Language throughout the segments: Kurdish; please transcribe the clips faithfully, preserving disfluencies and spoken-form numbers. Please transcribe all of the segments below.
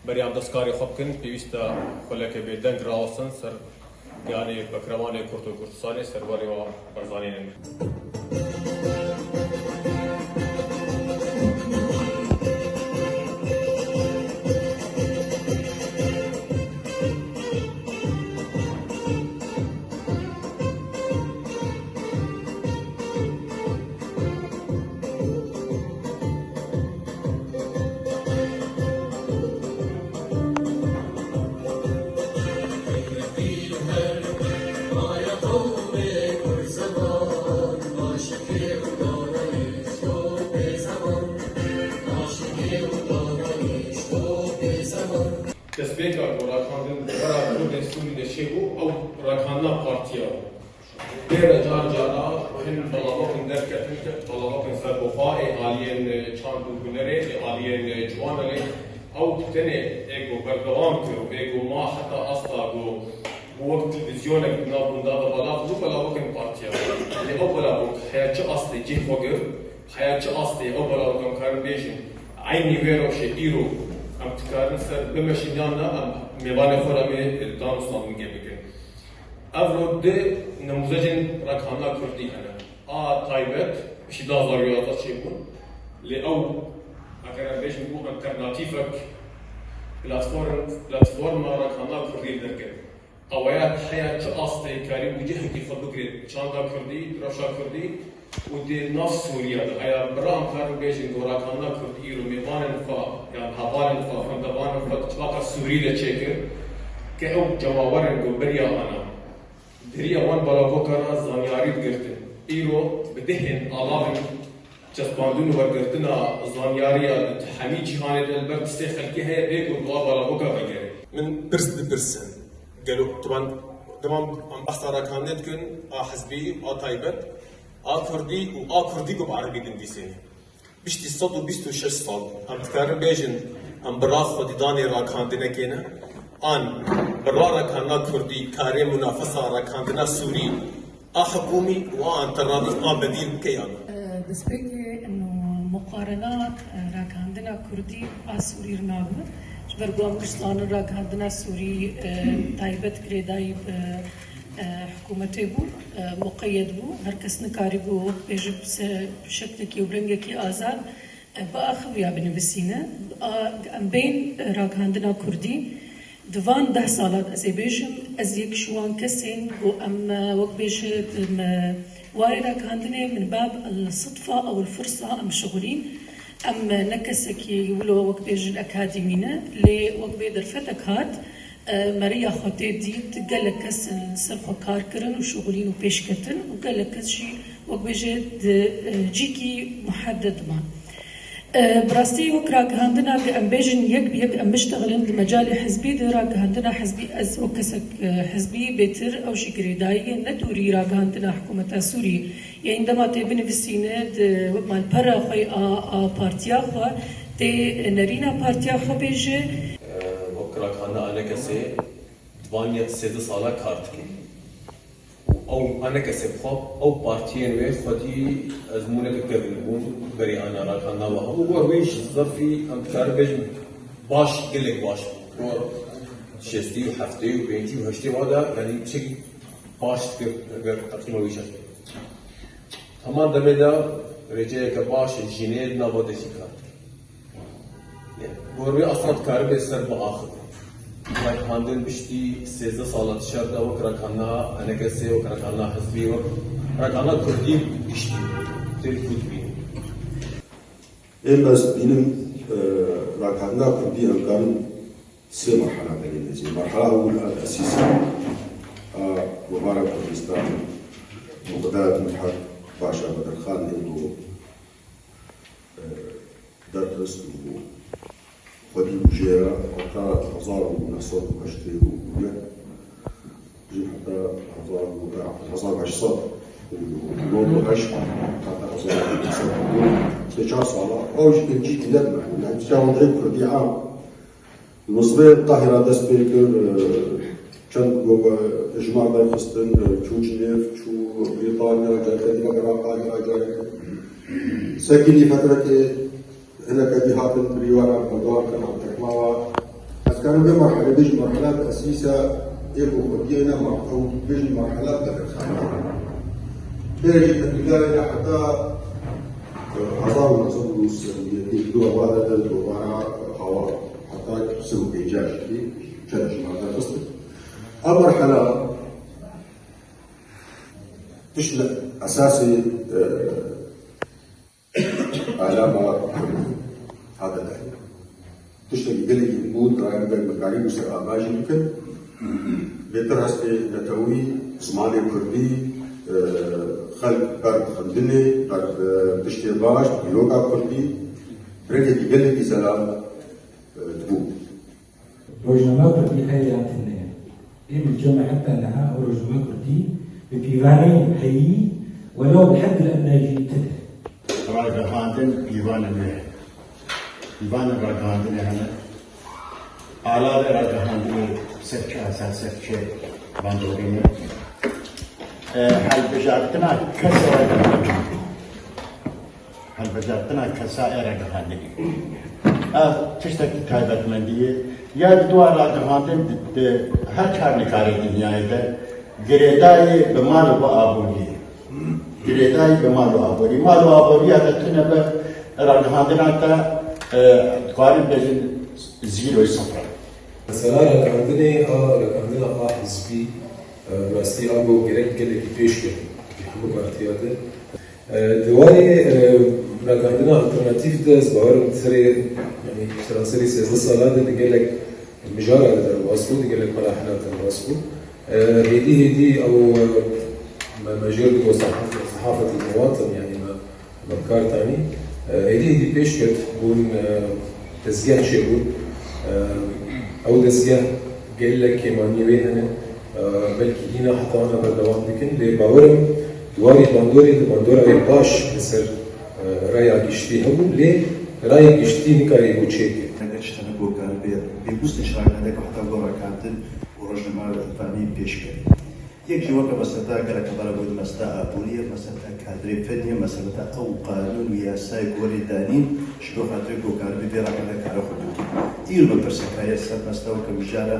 Berê em destkarê xwe bikin, pêwîst e xuleke bêdeng rawestin ser gihanê bekrevanê Kurd û Kurdistanê, ser warê wan berzanînin. Destpêka ku raxandin di vera Kurdên Sûrî de çêbû, ew raxandina partiya bû. Bêre car cara hin belavokên derketin, belavokên serbixwe ê aliyên çand û hunerê, ê aliyên ciwananê, ew tenê ê ku berdewam kir û ê ku ma heta asta ku bû wek televîzyonek di nav gunda de belav bû, belavokên partiya. Lê ew belavok heya çi astê cih xwe girt, heya çi astê ew belavok em karin bêjin, eynî wê rewşê îro em dikarin ser bimeşin yan na, em mêvanê xwe re mê danûstandinê bikin. Evro du nemûzecên ragihandina kurdî hene. A taybet, piştî du hazar û yazdeh çêbûn. Lê ew, eger em bêjin, bû alternatîfek, platform, platforma ragihandina kurdî li derket. Awaya heya çi astê karîbû cihekî xwe bigirê çanda kurdî, rewşa kurdî û di nav Sûriye de. Heya bira em karin bêjin ku ragihandina kurdî îro mêvanên xwe, yan hevalên xwe, xwendevanên xwe di çivaqa Sûrî de çêkir, ke ew cemawerên ku beriya ana. Di riya wan balavokan re zanyarî digirtin. Îro bi dehên alavên çespandin û wergirtina zanyariya di hemî cîhanê de li ber destê xelkê heye, bê ku bi wan balavokan vegerê. Min pirs dipirsin. Gelo, tu ban, dema em behsa ragihandinê dikin, a hizbî, a taybet, a kurdî û a kurdî ku bi erebî dinivîsîne. Piştî sed û bîst û şeş sal, em dikarin bêjin, em bira xwedîdanê ragihandinekê ne, an bira ragihandina kurdî karê munafesa ragihandina sûrî a hikûmî û a alternatîf a bedîl bike yan na? Destpêkê ino muqarena ragihandina kurdî a sûrî re nabe. Ji ber ku em giş zanin ragihandina sûrî, e, taybet girêdayî bi e, hikûmetê bû, e, muqeyyed bû. Her kes nikarîbû wek bêje bi se-, bi şeklekî û bi rengekî azad, e, biaxiviya binivîsîne. A, em bên, e, ragihandina kurdî. Di van deh sala de ez ê bêjim, ez yek ji wan kesên ku em, e, wek bêje, em, e, warê ragihandinê min bab el-sidfa ew el-firsa em şixulîn. Em, e, ne kesekî wilo wek bêjin akademî ne, lê wek bê derfetek hat, E, meriya xwe tê dît, gelek kes li ser xwe kar kirin û şixulîn û pêş ketin û gelek kes jî wek bêje di, e, cîkî muhedded man. E, bi rastî wek ragihandina, em bêjin yek bi yek em biştexilin di mecalê hizbî de, ragihandina hizbî, ez wek kesek, e, hizbî bêtir ew jî girêdayî ye, ne dûrî ragihandina hikûmeta Sûrî. Yên dema tê binivîsîne di malpera xwe a, a partiya xwe, tê nerîna partiya xwe bêje. Wek ragihandina A N K S'ê di van ya sêzdeh sala kar dike. Û ew A N K S'ê bi xwe, ew partiyên wê xwedî ezmûneke kevn bûn berî ana ragihandina we hebû. Wer wî ji zerfî em dikarin bêjin baş, gelek baş bû. Wer şêstî û heftê û pêncî û heştê wa de, yanî tiştekî baş dikir, eger teqîma wî jî. Hema demê de rêçeyeke baş ê jinê di nava de jî kar dikir. Gor wê aslan dikaribe ser biaxive. Ragihandin piştî sêzdeh sala di şer de wek ragihandina A N K S'ê, wek ragihandina hizbî, wek ragihandina kurdî giştî tê li ku dibînin. Ê, ez dibînim, e, ragihandina kurdî em karin sê merhela derê de jî. Merhela ewil a tesîsa a Komara Kurdistan, Muqdad Midhat Paşa Bedirxan ê ku, e, derxist û xwedî bû jê re heta hezar û neh sed û heştê û neh jî heta hezar û, hezar û heşt sed û nod û heşt heta hezar û neh sed û nod, sê çar sala, ew jî kincî dîne dibe. Yanî, çawa hê kurdî a Li Misirê Qahira dest pê kir, e, çend go-, e, hejmar derxistin, e, çû Cinêv, çû Brîtanya, careke dî vegera Qahira, careke sekînî fetrekê hineke dî hatin birî we re berdewam kirin, em teqîma we Em vê merhelê bêjin merhela tesîsa ê ku xwediyê ne mar-, ew bêjin merhela bedirxanê. Bêjî tevlîdayê ne heta, e, hezar û neh sed û sî û yekê dua vade der dovara hawa. Heta sî û pênc jî çend ji me derxistin. Ev merhela tişt li esasê, e, Alama hate dayîn. Tiştekî gelekî bû, dayîn ber mikarî û ser ava jî bikin. Bêtir hestê netewî, zimanê kurdî, e, xelk ber bi xwendinê, ber bi tiştê baş, dîroka kurdî, rengekî gelekî zelal, e, dibû. Rojname kurdî heye yan tune ye? Ê mûceme heta niha ew rojname kurdî bi pîvanên heyî welew bi heddil ednayî jî tune ye. Ragihandin pîvanê me ye. Pîvanên ragihandinê hene. Alavê ragihandinê ser çi esas, ser çi bandorê me? E, helbijartina kesê ragihandinê. Hilbijartina kesa ê ragihandinê. Ev tiştekî taybetmendî ye. Ya di dua ragihandin di, di her çar nikarê dinyayê de girêdayî bi mal û bi aborî ye. Girêdayî bi mal û aborî. Mal û aboriya te tune be ragihandina te, e, dikarin bêjin zîroyê sifir e. Mesela ragihandinê a, ragihandina a hizbî, e, bi rastî a got gerek gelekî pêş be di hemû partiya de. E, di warê, e, ragihandina alternatîf de ez bawer im serê, yanî seranserê sêzdeh sala de di gelek mijara de derbas bû, di gelek merahila de derbas bû. E, hêdî hêdî ew, e, me, me jêr digot sehaf-, sehafetî muwatin, yanî me, me bi kar tanî. E, hêdî hêdî pêş ket bûn, e, dezgeh çêbûn. E, ew dezgeh gelek kêmaniyê wê hene. E, belkî hîna heta ana berdewam dikin, lê bawer im di warî bandorê, di bandora wê baş li ser, e, raya giştî hebû, lê rayê giştî nikarîbû çêke. Eger tiştene ku karibe bê bûstin şaxane ku heta gora kandin û rojname tanî pêş kerî. Yek jî weke mesele gelek hebara bû di mesele aboriyê, mesele kadrê feniyê, mesele ew qanûn û yasayê ku werê danîn, ji bo xatirê ku karibe vê ragirine kare xwe bikî. Îro me pirsek heye ser mesele weke mijara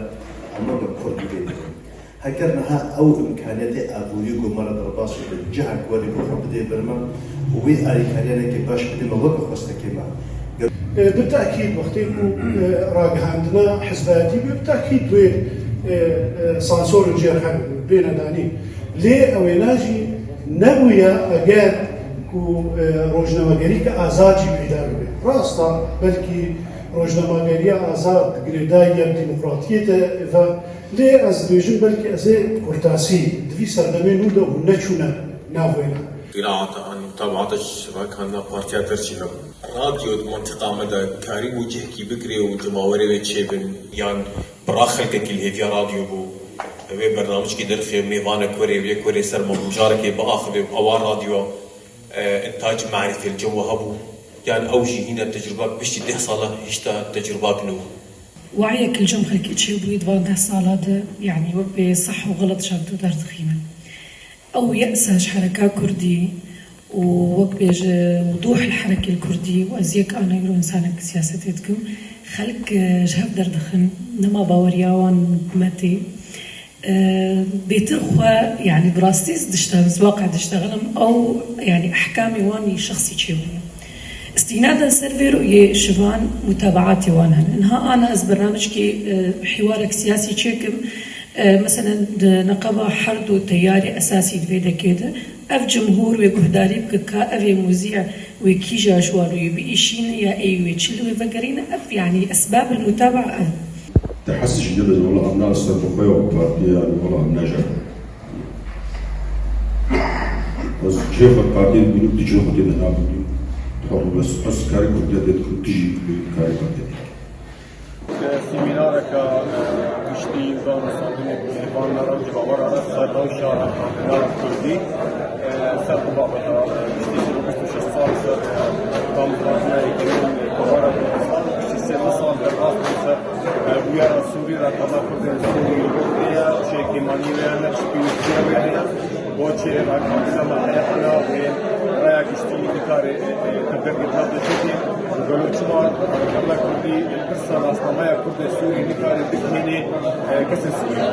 em weke Kurd bê dikin. Heger niha ew îmkaniyetê aborî ku me re derbas bû, cihek werî ku xwe bidê ber me û wê alîkariyanekê baş bidê me weke xwestekê me. E, bi tekîd wextê ku, e, ragihandina hizbayetî bê, bi tekîd wê, e, e, sansor û cêr hebin, bêne danîn. Lê ew ê ne jî nebûye eger ku, e, rojnamegerîke azad jî peyda bibe. Rast e, belkî rojnamegeriya azad girêdayî yek demokratiyê de ve Lê ez dibêjim, belkî ez ê kurtasî, di vî serdemê nû de hûn neçûne nav wêna. Qîraata an mutabata ji ragihandina partiya te re çi hebû? Radyo di mentiqa me de karîbû cihekî bigire û cemawerê wê çêbin, yan bira xelkekî li hêviya radyo bû, wê bernamijkî derxê mêvanek werê, wê werê ser mijarekê biaxive û ewa radyo, e, intac marîfê li cem we hebû, yan ew jî hîne tecrûbak piştî deh sala hişta tecrûbak nû? Wayek li cem xelkê çêbûyî di van deh sala de, yanî wek bê seh û xelet ji hevdû derdixîne. Ew ye'sa ji hereka kurdî û wek bê ji wudûh li herekê li kurdî û ez yek ana îro însanek siyasetê dikim, xelk, e, ji hev derdixin, nema baweriya wan bi me tê. E, bêtir xwe, yanî bi rastî ez dişte-, ez waqe diştexelim, ew, yanî ehkamê wan yê şexsî çêbûye. Îstînaden ser vê rûyê ji van mutabaatê wan hene. Niha ana ez bernamijkê, e, hîwarek siyasî çêkim, e, meselen di neqeba her du teyarê esasî di vê dekê de, ev cumhûr wê guhdarî bike ka ev ê muzî wê kîja ji wan rûyê biîşîne ya ê wê çi li wê vegerîne, ev, yanî esbabul mutabaa ev. Te hez jî nedin, wela em ne li ser bi xwe ya partiye, yanî wela em ne ji Ez cihê xwe partiyê dibînim, tu cihê xwe tê de nabînî. Tu hûn bes ez karê Kurdiya tê dikim, tu jî karê Kurdiya tê. Semînareke, e, giştî danûstandinê mêvan me re ji bawer re ser rewşa ragihandina kurdî, e, ser bi babeta, e, giştî sî û şeş sal ser, e, danûstandina yekemîn Kovara Kurdistan, giştî sêzdeh sal derbas bû ser, e, bûyera Sûrî re, qeza Kurdên Sûrî, rûyê, çêkêmanî wê hene, piştî pîrozîya wê hene. Boçê rakam sema heye hela wê raya giştî nikare, e, e, tevgergê vila de çêkê. Gelo çima rojava kurdî, e, pirsa nasnameya kurdê Sûrî nikare bikmînê, e, kesê Sûrî?